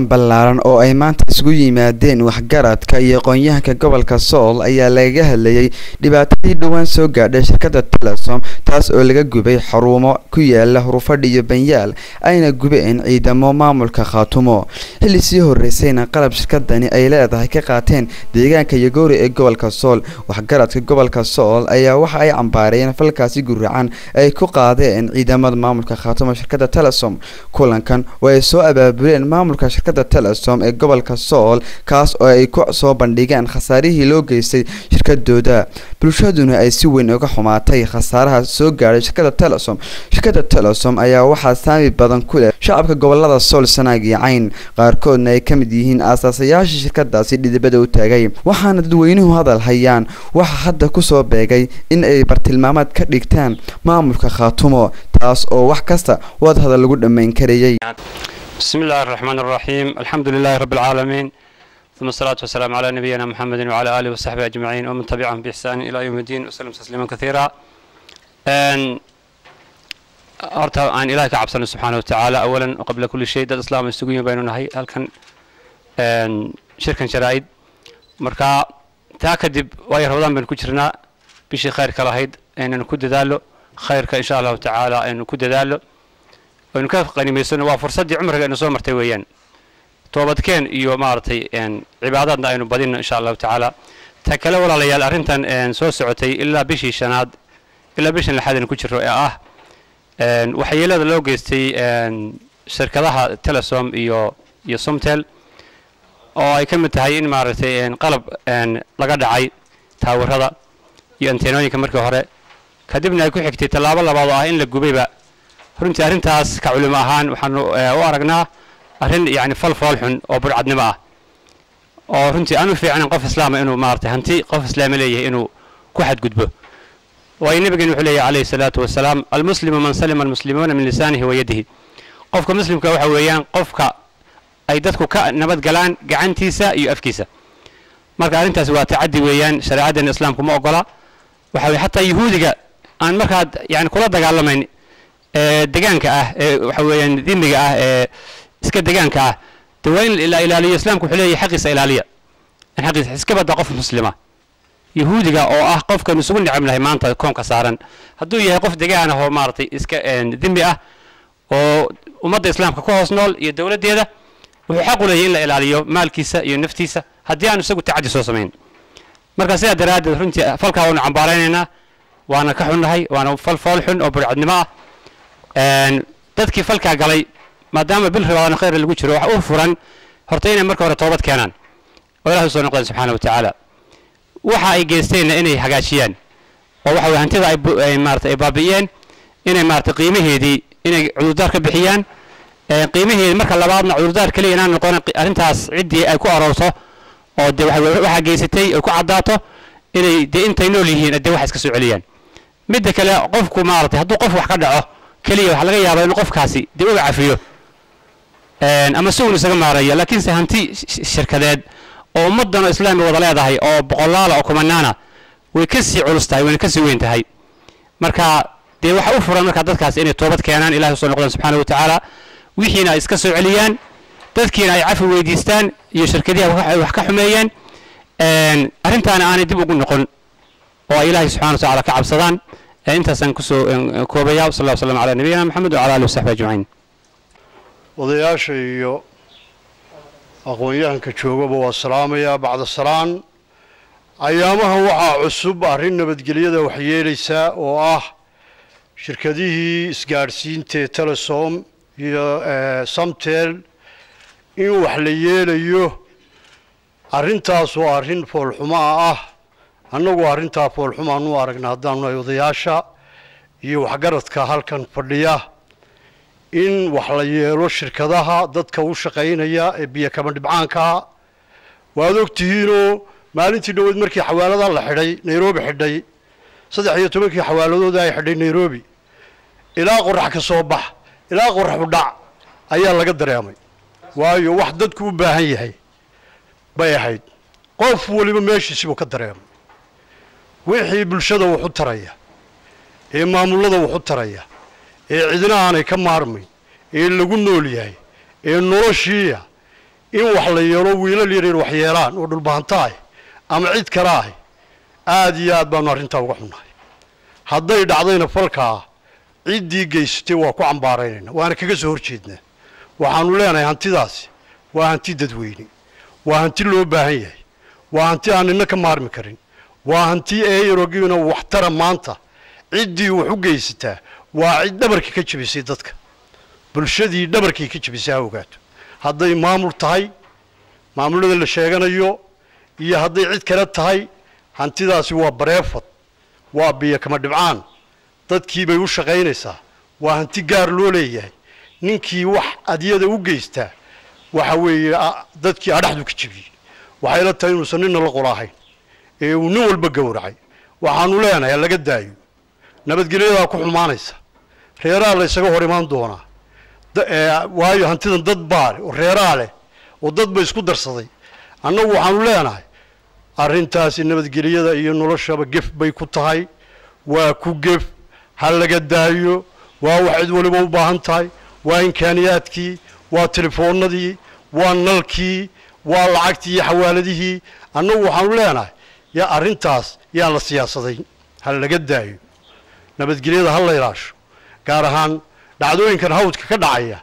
Ballaaran oo ay maanta isugu yimaadeen waxgaradka iyo aqoon-yahanka gobolka Sool ayaa lagaga hadlayay dhibaatadii dhowaan soo gaadhay shirkadda Telesom, taas oo laga gubay xarumo ku yaala Hurufadhi iyo Banyaal, ayna gubeen ciidamo maamulka Khaatumo. Xilli sii horeysayna qalab shirkadani ay leedahay ka qaateen deegaanka Yagoori ee gobolka Sool. Waxgaradka gobolka Sool ayaa waxa ay cambaareen falkaasi guracan ay ku qaadeen ciidamada maamulka Khaatumo shirkadda Telesom. Kulankan oo ay soo abaabuleen maamulka shirkadda Telesom ee gobolka Sool, kaas oo ay ku soo bandhigeen khasaarihii loo geystay shirkadooda, bulshaduna ay si weyn uga xumaatay khasaaraha soo gaadhay shirkadda Telesom. Shirkadda Telesom ayaa waxaa saami badan ku leh shacabka gobolada Sool, Sanaag iyo Cayn, qaarkoodna ay ka mid yihiin aasaasayaashii shirkadaasi dhidibada u taagay. Waxaana dadweynuhu hadal hayaan waxa hadda kusoo beegay in ay bartilmaameed ka dhigtaan maamulka Khaatumo, taas oo wax kasta wad hadal lagu dhammayn karayay. بسم الله الرحمن الرحيم، الحمد لله رب العالمين، ثم الصلاة والسلام على نبينا محمد وعلى آله وصحبه أجمعين ومن تبعهم بإحسان إلى يوم الدين وسلم تسليما كثيرا. Horta aan Ilahay ka cabsano subxaana watacaala awalan qabla kulli shay. Dad islaam isugu yimi baynu nahay halkan shirkan jaraa'id. Marka taa kadib, waayo Ramadaan baynu ku jirnaa, bishii khayrka lahayd, aynanu ku dadaalo khayrka insha Allahu tacaala, aynu ku dadaalo, aynu ka qanimaysano. Waa fursaddii cumriga aynu soo martay weeyaan. Toobadkeen iyo maaragtay cibaadaadna aynu badino insha Allahu tacaala. Ta kale, walaalayaal, arrintan soo socotay ilaa bishii shanaad ilaa bishan lixaad aynu ku jirro ee ah waxyeelada loo geystay shirkadaha Telesom iyo Somtel, oo ay ka mid tahay in maaragtay qalab laga dhacay, taawarada iyo anteenooyinka markii hore, kadibna ay ku xigtay tallaabo labaad oo ah in la gubayba. Runtii arrintaas ka culimo ahaan waxaanu u aragnaa arrin yacni fal fool xun oo burcadnimo ah, oo runtii aan u fiicnayn qof islaama inuu maaragtay hanti qof islaama leeyahay inuu ku xadgudbo. Waayo nabigeenu wuxuu leeyahay calayhi salaatu wasalaam: "Almuslimu man salima almuslimuuna min lisaanihi wa yadihi." Qofka muslimka waxa weeyaan qofka ay dadku ka nabadgalaan gacantiisa iyo afkiisa. Marka arrintaasi waa tacaddi weeyaan, shareecaddeena islaamku ma ogola. Waxa weye xataa yuhuudiga aan markaad yani kula dagaalamayn ee degaanka ah, ee waxa weeyaan dimiga ah, ee iska degaanka ah, de waa in la ilaaliyo. Islaamku wuxuu leeyahay xaqiisa ilaaliya, in xaqiisa iska badda. Qof muslima yahuudiga oo ah qofkan isugu necab nahay maanta koonka saaran, hadduu yahay qof degaan ah oo maaragtay iska dimi ah oo ummadda islaamka ku hoos nool iyo dowladdeeda, wuxuu xaq u leeyahay in la ilaaliyo maalkiisa iyo naftiisa haddii aanu isagu tacaddi soo samayn. Marka sidaa daraaddeed runtii falkaa waanu cambaaraynaynaa, waana ka xunnahay, waana fal fool xun oo burcadnimo ah. Dadkii falkaa galay, maadaama bil Ramadaan khayr lagu jiro, waxa u furan horta inay marka hore toobad keenaan oo Ilahay usoo noqdeen subxaana wa tacaala, waxa ay geysteenna inay hagaajiyaan, oo waxa weye hantida ay maarata ay baabi'iyeen inay maarata qiimaheedii inay cudurdaar ka bixiyaan qiimaheedii. Marka labaadna, cudurdaar keliya inaan noqon arrintaas, ciddii ay ku aroorto oo dee waxaa geysatay ay ku caddaato, inay dee intay nool yihiin dee wax iska soo celiyaan. Midda kale, qofku maaragtay hadduu qof wax ka dhaco keliya, waxaa laga yaabaa inuu qofkaasi dee uga cafiyo ama si uun isaga maarayo, laakiinse hanti shirkadeed oo ummaddan oo islaami wada leedahay oo boqolaala oo kumanaana way ka sii culus tahay, wayna ka sii weyn tahay. Marka dee waxa u furan marka dadkaas inay toobad keenaan, Ilahay usoo noqdaan subxaana wa tacaala, wixiina ay iska soo celiyaan, dadkiina ay cafi weydiistaan iyo shirkadihi ay wax ka xumeeyeen, arrintaana aanay dib ugu noqon oo ay Ilaahay subxana wa tacala ka cabsadaan. Intaasaan kusoo koobaya. Sal alla slam calaa nabiyina Maxamed wacala alihi wasaxbi ajmaciin. Odayaasha iyo aqoon-yahanka joogaba waa salaamayaa. Bacda salaan, ayaamahan waxaa cusub arrin nabadgelyada waxyeelaysa oo ah shirkadihii isgaadhsiintae Telesom iyo Samtel in wax la yeelayo. Arrintaas waa arrin foolxumaa ah. Annagu arrintaa foolxumaan u aragna haddaanu nahay odayaasha iyo waxgaradka halkan fadhiya, in wax la yeelo shirkadaha dadka u shaqaynaya ee biyo kama dhibcaankaa. Waad ogtihiinoo maalintii dhoweyd markii xawaalada la xidhay Nairobi xidhay, 13-kii xawaaladooda ay xidhay Nairobi, ilaa qorax ka soo bax ilaa qorax u dhac ayaa laga dareemay. Waayo wax dadku u baahan yahay bay ahayd, qof waliba meeshiisibuu ka dareemay. Wixii bulshada wax u taraya ee maamullada wax u taraya ee cidina aanay ka maarmayn ee lagu nool yahay ee noloshiiya In wax la yeelo, wiilal yaryar wax yeelaan oo dhulbahantaah ama cid kale ah, aada iyo aad baanu arrintaa uga xunnahay. Hadday dhacdayna, falkaa ciddii geysatay waa ku cambaaraynayna, waana kaga soo horjeednaa. Waxaanu leenahay hantidaasi waa hanti dadweyne, waa hanti loo baahan yahay, waa hanti aan nina ka maarmi karin, waa hanti eeyarogina waxtara. Maanta ciddii wax u geysataa waa cid dhabarka ka jebisay dadka, bulshadii dhabarkii ka jebisay. Ha ogaato, hadday maamul tahay, maamulada la sheeganayo, iyo hadday cid kale tahay, hantidaasi waa private, waa biyo kama dhibcaan, dadkii bay u shaqaynaysaa, waa hanti gaar loo leeyahay. Ninkii wax adiyada u geystaa waxa weeye dadkii adhaxdu ka jebiyey. Waxay la tahay inuusan nina la qolaahayn ee uu nin walba gowracay. Waxaanu leenahay laga daayo, nabadgelyadaa ku xumaanaysa, reeraha la ysaga hor imaan doonaa, waayo hantidan dad baa leh oo reeraa leh oo dad ba isku darsaday. Annagu waxaanu leenahay arrintaasi nabadgelyada iyo noloshaba gef bay ku tahay, waa ku gef, ha laga daayo. Waa wax cid waliba u baahan tahay, waa imkaaniyaadkii, waa telefoonadii, waa nalkii, waa lacagtii iyo xawaaladihii. Annagu waxaanu leenahay yaa arrintaas yaan la siyaasadayn, ha laga daayo, nabadgelyada ha la ilaasho, gaar ahaan dhacdooyinkan hawdka ka dhacaya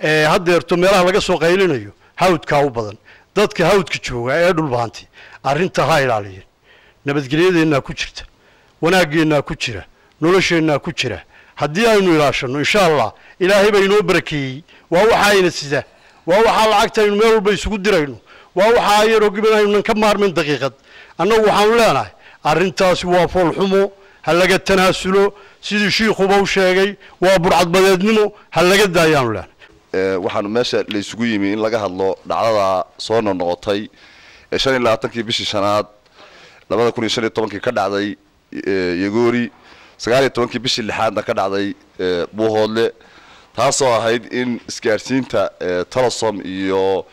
ee haddeerto meelaha laga soo qaylinayo. Hawdkaa u badan dadka hawdka jooga ee dhulbahanti, arrinta ha ilaaliyeen. Nabadgelyadeennaa ku jirta, wanaaggeennaa ku jira, nolosheennaa ku jira. Haddii aynu ilaashanno, insha Allah, Ilaahay baa inoo barakeeyey. Waa waxa ayna sida, waa waxaa lacagta aynu meel walba isugu dirayno, waa waxaa yaroo aynan ka maarmin daqiiqad. Annagu waxaanu leenahay arrintaasi waa foolxumo, ha laga tanaasulo. Sidii shiikuba u sheegay, waa burcadbadeednimo, ha laga daayaanu leenahay. Waxaanu meesha la isugu yimi in laga hadlo dhacdada soo noqnoqotay ee 25-kii bishii shanaad 2015-kii ka dhacday Yagoori, 19-kii bishii lixaadna ka dhacday Buuhoodle, taasoo ahayd in isgaadhsiinta Telesom iyo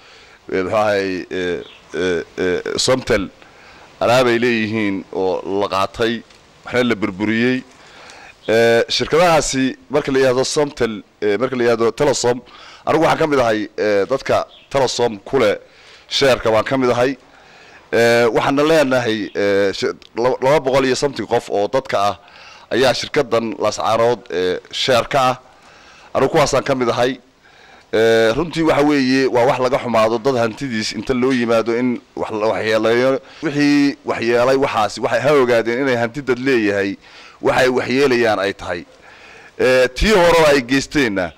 muxuu ahay Somtel alaabay leeyihiin oo la qaatay, waxna la burburiyey. Shirkadahaasi marka la yidhahdo Somtel, marka la yidhahdo Telesom, anigu waxaan ka mid ahay dadka Telesom kule share-ka baan ka mid ahay. Waxaana leenahay 200 iyo something qof oo dadka ah ayaa shirkadan Laascaanood share ka ah, anigu kuwaasaan ka mid ahay. Runtii waxa weeye waa wax laga xumaado dad hantidiis inta loo yimaado in wax waxyeeleeyo. Wixii waxyeelay waxaasi waxay ha ogaadeen inay hanti dad leeyahay waxay waxyeelayaan ay tahay, tii hore ay geysteenna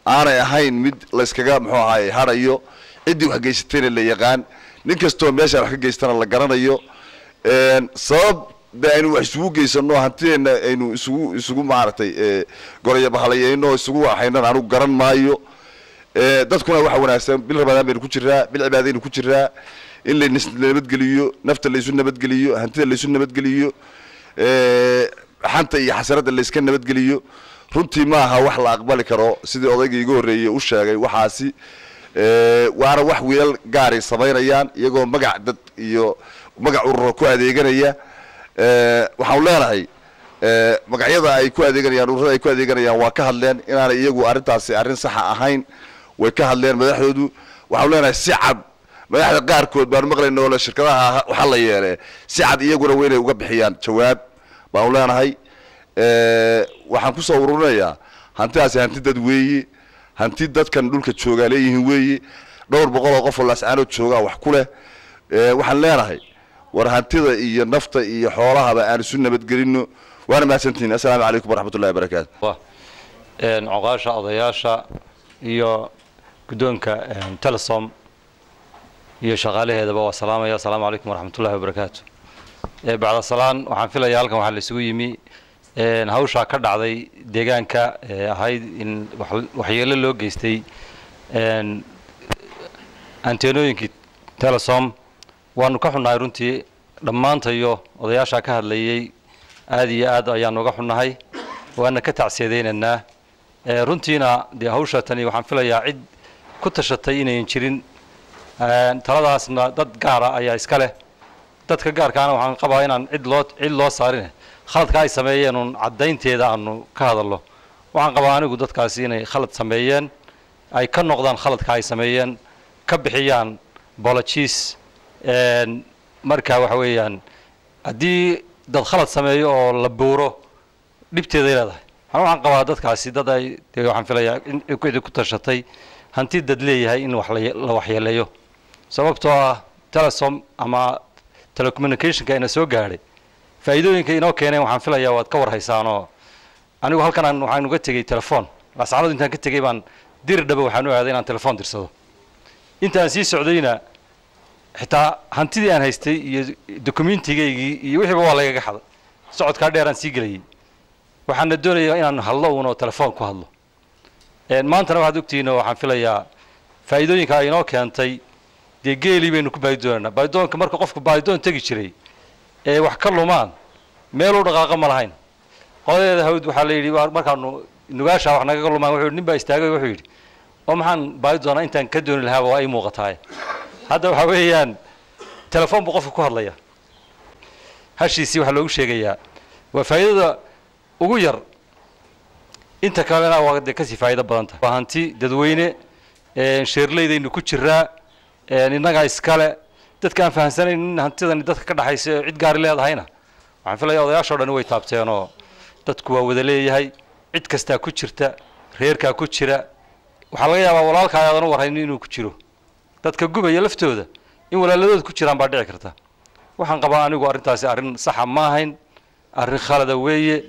aanay ahayn mid layskaga muxuu ahaay hadhayo. Ciddii wax geysatayna la yaqaan, nin kastoo meeshaan wax ka geystana la garanayo. Sabab de aynu wax isugu geysano, hantideenna aynu isugu maaragtay goraya bahalayeyno, isugu waxaynan, anigu garan maayo. Dadkuna waxa wanaagsan, bil Ramadaan baynu ku jiraa, bil cibaadaynu ku jiraa, in la nabadgeliyo, nafta laysu nabadgeliyo, hantida laysu nabadgeliyo, xanta iyo xasaradda layska nabadgeliyo. Runtii maaha wax la aqbali karo sidii odayga iiga horreeyey u sheegay. Waxaasi waana wax wiilal gaaray samaynayaan iyagoo magac dad iyo magac ururo ku adeeganaya. Waxaanu leenahay magacyada ay ku adeeganayaan, ururada ay ku adeeganayaan, waa ka hadleen inaanay iyagu arrintaasi arrin saxa ahayn, way ka hadleen madaxdoodu. Waxaanu leenahay si cad, madaxda qaarkood baanu maqlayna oo le shirkadaha waxa la yeelee, si cad iyaguna waa inay uga bixiyaan jawaab baanu leenahay. Waxaan kusoo ururinayaa hantidaasi hanti dad weeye, hanti dadkan dhulka joogaa leeyihiin weeye. Dhowr boqol oo qof oo Laascaanood joogaa wax ku leh. Waxaan leenahay war hantida iyo nafta iyo xoolahaba aan isu nabadgelino. Waana mahadsantihiin. Assalaamu calaykum waraxmatullahi wabarakaatu. Coqaasha, odayaasha iyo guddoonka Telesom iyo shaqaalaheedaba waa salaamaya. Asalaamu calaykum waraxmatullahi wabarakaatu. Bacda salaan, waxaan filayaa halkan waxaa la isugu yimi hawshaa ka dhacday deegaanka ahayd in waxyeelo loo geystay anteenooyinkii Telesom. Waanu ka xunnahay runtii, dhammaantayo odayaashaa ka hadlayay aad iyo aad ayaanu uga xunnahay, waana ka tacsiyadaynaynaa runtiina. Dee hawsha tani waxaan filayaa cid ku tashatay inayan jirin, taladaasna dad gaara ayaa iska leh. Dadka gaarkaana waxaan qabaa inaan cid loo saarin khaladka ay sameeyeen uun caddaynteeda aanu ka hadallo. Waxaan qabaa anigu dadkaasi inay khalad sameeyeen, ay ka noqdaan khaladka ay sameeyeen. Ka bixiyaan apologies. Marka waxa weeyaan, haddii dad khalad sameeyo oo la buuro, dhibteeday leedahay. Waxaan qabaa dadkaasi dad ay dee, waxaan filayaa in cidi ku tashatay hanti dad leeyahay in wax la waxyeeleeyo, sababtoo ah Telesom ama telecommunicationka ina soo gaadhay, faa'iidooyinka inoo keeneen waxaan filayaa waad ka warhaysaanoo. Anigu halkan aan waxaan uga tegey telefoon Laascaanood. Intaan ka tegey baan Diri Dhaba waxaan u aaday inaan telefoon dirsado. Intaan sii socdayna xitaa hantidii aan haystay iyo documentigaygii iyo wixiiba waa lagaga xaday socodkaa dheer aan sii gelayay. Waxaana doonayaa inaan hadlo uun oo telefoon ku hadlo. Maantana waxaad ogtihiin oo waxaan filayaa faa'iidooyinka ay inoo keentay, dee geelii baynu ku baadi doonaynaa. Baadidoonka marka qofku baadidoon tegi jiray ee wax ka lumaan, meeluu dhaqaaqa ma lahayn. Qoladeeda Hawd waxaa la yidhi markaanu Nugaashaa wax nagaga lumaan, wuxuu nin baa istaagay, wuxuu yidhi: "Oo maxaan baadi doonaa? Intaan ka dooni lahaaba waa ii muuqataay." Hadda waxaa weeyaan telefoon buu qofka ku hadlaya, hashiisii waxaa loogu sheegayaa. Waa faa'iidada ugu yar, inta kalena waa dee kasii faa'iido badan tahay. Waa hanti dadweyne, sheerleydaynu ku jiraa, innagaa iskale. Dadka aan fahamsanayn in hantidani dadka ka dhaxaysa ee cid gaari leedahayna, waxaan filaya odayaashoo dhani way taabteenoo dadku waa wada leeyahay, cid kastaa ku jirta, reerkaa ku jira. Waxaa laga yaabaa walaalkaa aadan u warhaynin inuu ku jiro. Dadka gubaya laftooda in walaaladood ku jiraan baa dhici karta. Waxaan qabaa anigu arrintaasi arrin saxa ma ahayn, arrin khalada weeye.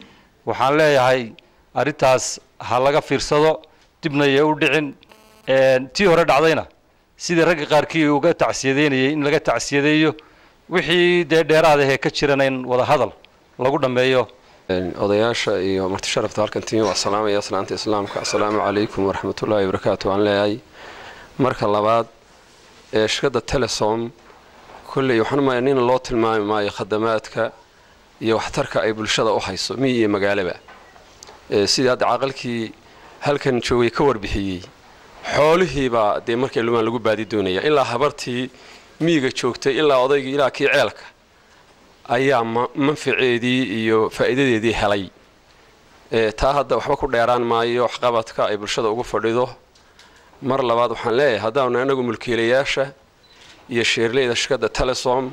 Waxaan leeyahay arrintaas ha laga fiirsado, dibna yee u dhicin. Tii hore dhacdayna sidii ragga qaarkii uga tacsiyadeynayay in laga tacsiyadeeyo, wixii dee dheeraad ahee ka jirana in wada hadal lagu dhammeeyo. Odayaasha iyo marti sharafta halkan timi waa salaamaya salaanta Islaamka. Assalaamu calaykum waraxmatullaahi wabarakaatu waan leeyahay. Marka labaad, ee shirkadda Telesom kolley waxaan umaya nin loo tilmaami maayo khadamaadka iyo waxtarka ay bulshada u hayso miyi iyo magaalaba. Sidii hadda caqalkii halkan joogay ka warbixiyey, xoolihiibaa dee markay lumaan lagu baadi doonaya. Ilaa habartii miyiga joogtay, ilaa odaygii, ilaa kii ceelka ayaa manfaceedii iyo faa'iidadeedii helay. Taa hadda waxba ku dheeraan maayo waxqabadka ay bulshada ugu fadhido. Mar labaad waxaan leeyahay, haddaanu anagu mulkiilayaasha iyo sheerleyda shirkadda Telesom,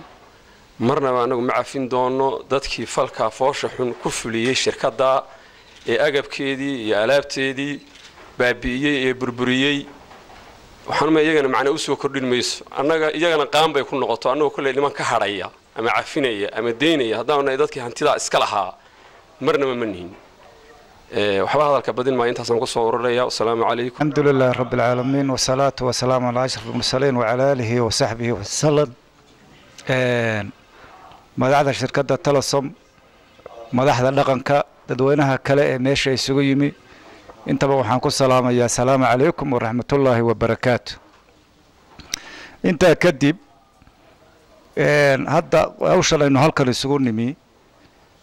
marnaba anagu ma cafin doono dadkii falkaa foosha xun ku fuliyey shirkadda ee agabkeedii iyo alaabteedii baabi'iyey ee burburiyey. Waxaanuma iyagana macnaa usoo kordhin mayso, annaga iyagana qaan bay ku noqoto. Annagoo kolley niman ka hadhaya ama cafinaya ama deynaya haddaanu nahay dadkii hantidaa iska lahaa, marnaba ma nihin. Waxba hadalka badin maayo, intaasaan kusoo ururaya. Wasalaamu calaykum. الحمد لله رب العالمين، والصلاة والسلام على أشرف المرسلين وعلى آله وصحبه وسلم. Madaxda shirkadda Telesom, madaxda dhaqanka, dadweynaha kale ee meesha isugu yimi, intaba waxaan ku salaamayaa asalaamu calaykum waraxmatullaahi wabarakaatu. Intaa kadib, hadda hawshan aynu halkan isugu nimi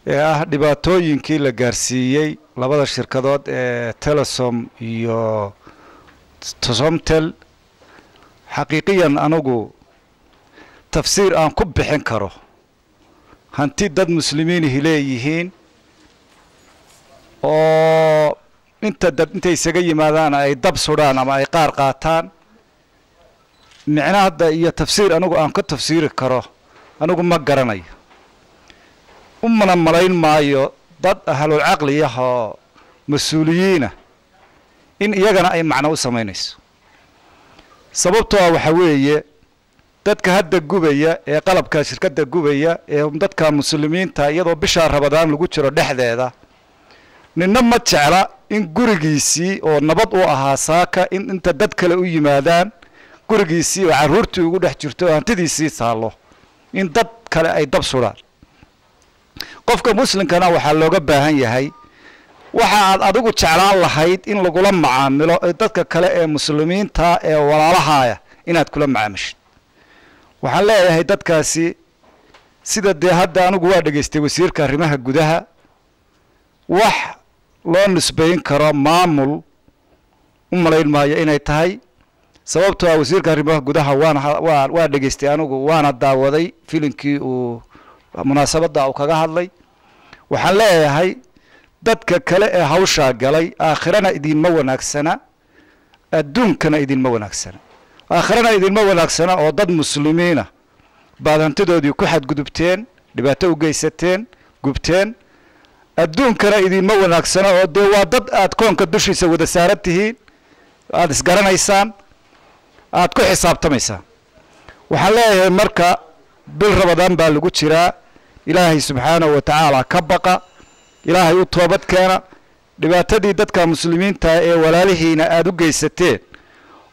ee ah dhibaatooyinkii la gaarsiiyey labada shirkadood ee Telesom iyo Somtel, xaqiiqiyan anigu tafsiir aan ku bixin karo hanti dad muslimiinihi leeyihiin oo inta dad intay isaga yimaadaan ay dab sudhaan ama ay qaar qaataan, micno hadda iyo tafsiir anigu aan ka tafsiiri karo anigu ma garanayo, umana malayn maayo dad ahlul caqli ah oo mas-uuliyiina in iyagana ay macno u samaynayso. Sababtoo ah waxaa weeye, dadka hadda gubaya ee qalabka shirkadda gubaya ee dadka muslimiinta, iyadoo bishaa Rabadaan lagu jiro dhexdeeda, ninna ma jecla in gurigiisii oo nabad u ahaa saaka in inta dad kale u yimaadaan, gurigiisii oo carruurtii ugu dhex jirto oo hantidiisii taallo, in dad kale ay dab sudhaan. Qofka muslimkana waxaa looga baahan yahay waxa aad adigu jeclaan lahayd in lagula macaamilo ee dadka kale ee muslimiinta ee walaalahaaya inaad kula macaamishid. Waxaan leeyahay dadkaasi, sida dee hadda anigu waa dhegaystay wasiirka arrimaha gudaha, wax loo nisbayn karo maamul u malayn maayo inay tahay, sababtoo ah wasiirka arrimaha gudaha waana waa dhegaystay anigu, waana daawaday filinkii uu munaasabadda uu kaga hadlay. Waxaan leeyahay dadka kale ee hawshaa galay, aakhirana idinma wanaagsana, adduunkana idinma wanaagsana. Aakharana idinma wanaagsana oo dad muslimiina baad hantidoodii ku xadgudubteen, dhibaato u geysateen, gubteen. Adduunkana idinma wanaagsana oo dee waa dad aad koonka dushiisa wada saaran tihiin, aada isgaranaysaan, aada ku xisaabtamaysaan. Waxaan leeyahay marka bil Rabadaan baa lagu jiraa, Ilaahay subxaanahu wa tacaala ka baqa, Ilaahay u toobad keena. Dhibaatadii dadka muslimiinta ee walaalihiina aada u geysateen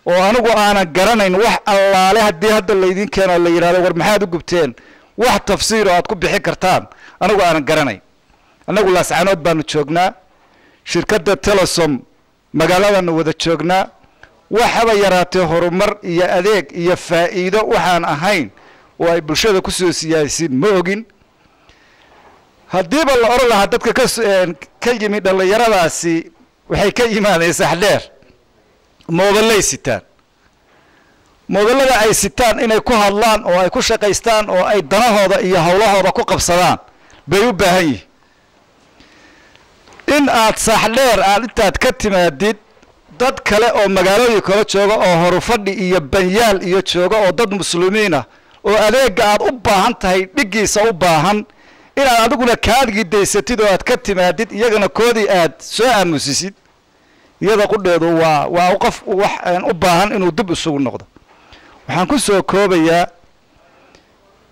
oo anigu aanan garanayn wax allaale haddii hadda laydin keeno la yidhahdo war maxaad u gubteen, wax tafsiir oo aad ku bixin kartaan anigu aanan garanayn. Annagu Laascanood baanu joognaa, shirkadda Telesom magaaladanu wada joognaa. Waxaba yaraatee horumar iyo adeeg iyo faa'iido waxaan ahayn oo ay bulshada ku soo siyaasiin ma ogin. Haddiiba la odhan lahaa dadka ka yimi dhallinyaradaasi waxay ka yimaadeen Saxdheer, moobilay sitaan, moobillada ay sitaan inay ku hadlaan oo ay ku shaqaystaan oo ay danahooda iyo howlahooda ku qabsadaan bay u baahan yihiin. In aad Saaxdheer aad intaad ka timaadid dad kale oo magaalooyin kala jooga oo horufadhi iyo banyaal iyo jooga oo dad muslimiin ah oo adeega aad u baahan tahay dhiggiisa u baahan, inaad adiguna kaadgii daysatid oo aad ka timaadid iyagana koodii aad soo aamusisid, iyada qudheedu waa qof wax u baahan inuu dib isugu noqdo. Waxaan ku soo koobayaa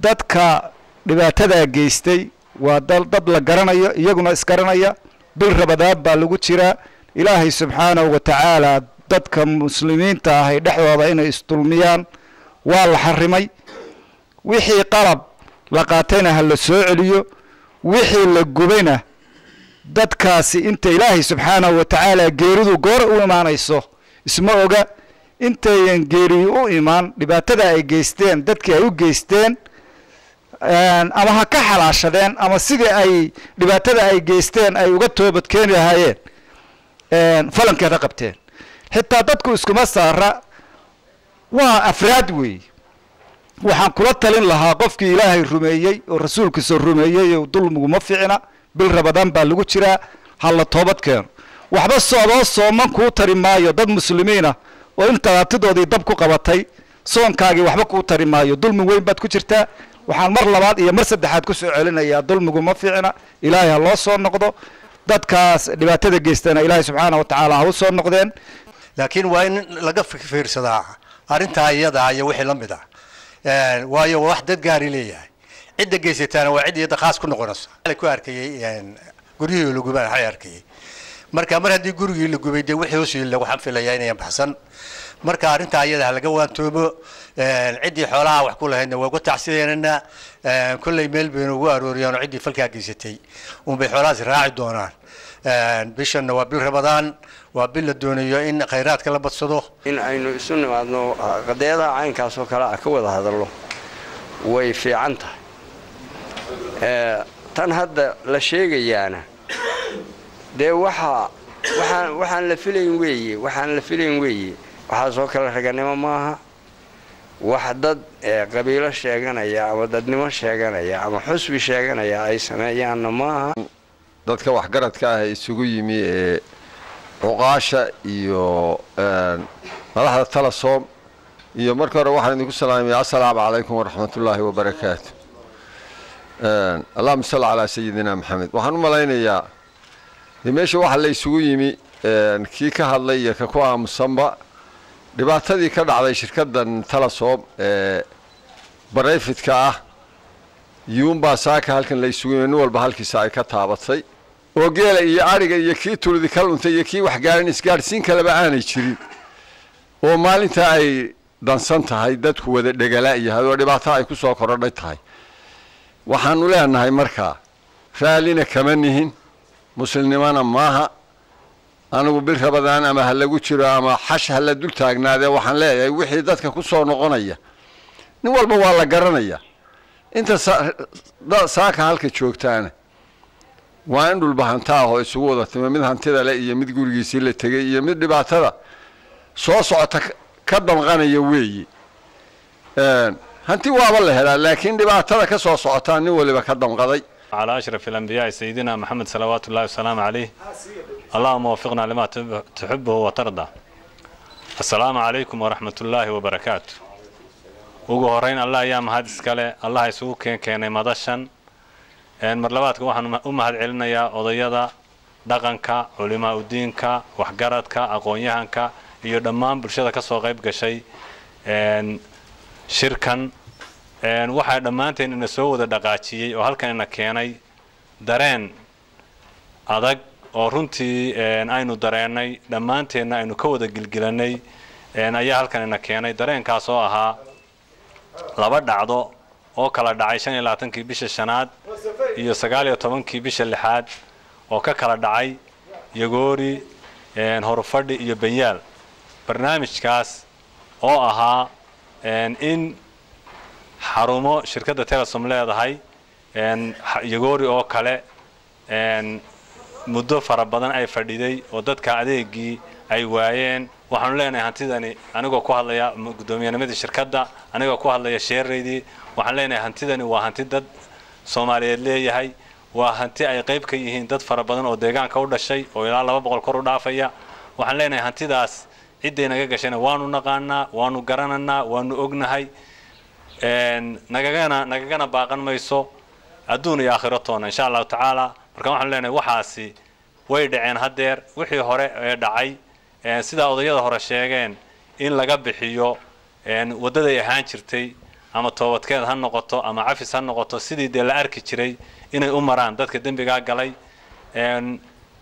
dadka dhibaatadaa geystay waa dad la garanayo, iyaguna isgaranaya. Bil Rabadaan baa lagu jiraa, Ilaahay subxaanahu wa tacaala dadka muslimiinta ahay dhexdooda inay isdulmiyaan waa la xarimay. Wixii qalab la qaatayna ha la soo celiyo, wixii la gubayna dadkaasi inta Ilaahay subxaanahu wa tacaala geeridu goor u imaanayso isma oga, intayan geeriyi u imaan dhibaatada ay geysteen dadkii ay u geysteen ama ha ka xalaashadeen ama sidii ay dhibaatada ay geysteen ay uga toobad keeni lahaayeen falankeeda qabteen. Xitaa dadku iskuma saara, waa afraad weeye. Waxaan kula talin lahaa qofkii Ilaahay rumeeyey oo rasuulkiisa rumeeyey, dulmigu ma fiicna, bil Rabadaan baa lagu jiraa, ha la toobad keeno. Waxba soodoo sooman kuu tari maayo dad muslimiina oo intaad hantidoodii dab ku qabatay, soonkaagii waxba kuu tari maayo, dulmi weyn baad ku jirtaa. Waxaan mar labaad iyo mar saddexaad ku soo celinayaa dulmigu ma fiicna, Ilaahay ha loo soo noqdo, dadkaas dhibaatada geystana Ilaahay subxaana wa tacaala ha u soo noqdeen. Laakiin waa in laga fiirsadaa arrintaa iyada iyo wixii la mid ah, waayo wax dad gaari leeyahay, cidda geysataana waa cid iyada khaas ku noqonaysa. Ku arkayay guryihii la gubaan waxay arkayay, marka mar haddii gurigii la gubay dee wixii hoos yaalla waxaan filayaa inayan baxsan. Marka arrintaa iyada ha laga waantoobo, ciddii xoolaha wax ku lahaydna waa uga tacsideynana, kolley meel baynu ugu arooriyaan oo ciddii falkaa geysatay unbay xoolahaas raaci doonaan. Bishanna waa bil Ramadaan, waa bil la doonayo in khayraadka la badsado. In aynu isu nimaadno qadiyadaha caynkaas oo kale ah ka wada hadallo way fiican tahay. Tan hadda la sheegayaana dee waxaan la filayn weeye, waxaan la filayn weeye. Waxaasoo kale raganimo maaha, wax dad qabiilo sheeganaya ama dadnimo sheeganaya ama xusbi sheeganaya ay sameeyaanna maaha. Dadka waxgaradka ah ee isugu yimi ee cuqaasha iyo madaxda Telesom iyo marka hore waxaan idinku salaamaya assalaamu calaykum waraxmatullaahi wabarakaatu, allahuma salli calaa sayidina Maxamed. Waxaan u malaynayaa meesha waxa la isugu yimi kii ka hadlay iyo ka ku aamusanba dhibaatadii ka dhacday shirkaddan Telesom ee barayfidka ah yuunbaa saaka halkan la isugu yimi, nin walba halkiisa ay ka taabatay oo geela iyo adhiga iyo kii tulidi ka luntay iyo kii waxgaarin isgaadhsiin kaleba aanay jirin oo maalinta ay dansan tahay dadku wada dhegala yahay oo dhibaato ay ku soo korodhay tahay. Waxaanu leenahay markaa raallina kama nihin, muslimnimana maaha. Anigu bil Rabadaan ama ha lagu jiro ama xash ha la dul taagnaadee, waxaan leeyahay wixii dadka ku soo noqonaya nin walba waa la garanaya. Inta saaka halka joogtaana waa in dhulbahantaa oo isugu wada timi, mid hantida le iyo mid gurigiisii la tegey iyo mid dhibaatada soo socota ka damqanaya weeye. Hanti waaba la helaa, laakiin dhibaatada ka soo socotaa nin waliba ka damqaday. على أشرف الأنبياء سيدنا محمد صلوات الله وسلامه عليه، اللهم وفقنا لما تحبه وترضى. Asalaamu calaykum waraxmatullaahi wabarakaatu. Ugu horeyn, Allah ayaa mahad iskale, Allah isugu keenay madashan. Mar labaadka waxaan u mahad celinayaa odayada dhaqanka, culimaa udiinka, waxgaradka, aqoon-yahanka iyo dhammaan bulshada ka soo qayb gashay shirkan. Waxaa dhammaanteen ina soo wada dhaqaajiyey oo halkan ina keenay dareen adag oo runtii aynu dareennay, dhammaanteenna aynu ka wada gilgilanay ayaa halkan ina keenay. Dareenkaas oo ahaa laba dhacdo oo kala dhacay 25-kii bisha shanaad iyo 19-kii bisha lixaad, oo ka kala dhacay Yagoori, Horufadhi iyo Benyaal. Barnaamijkaas oo ahaa in xarumo shirkadda Telesom leedahay, Yagoori oo kale, muddo fara badan ay fadhiday oo dadka adeegii ay waayeen. Waxaanu leenahay hantidani, anigoo ku hadlaya guddoomiyennimadii shirkadda, anigoo ku hadlaya sheeraydii, waxaan leenahay hantidani waa hanti dad Soomaaliyeed leeyahay, waa hanti ay qayb ka yihiin dad fara badan oo deegaanka u dhashay oo ilaa 200 kor u dhaafaya. Waxaan leenahay hantidaas cidday naga gashayna waanu naqaanaa, waanu garananaa, waanu ognahay, nagagana baaqan mayso adduun iyo aakhiro toona, insha Allahu tacaala. Marka waxaanu leenahay waxaasi way dhaceen haddeer, wixii hore ee dhacay, sidaa odayada hore sheegeen, in laga bixiyo waddaday ahaan jirtay, ama toobadkeed ha noqoto ama cafis ha noqoto, sidii dee la arki jiray inay u maraan dadka dembigaa galay,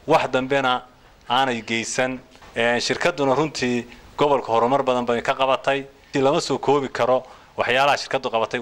wax dambena aanay geysan. Shirkadduna runtii gobolka horumar badan bay ka qabatay, lama soo koobi karo waxyaalaha shirkaddu qabatay.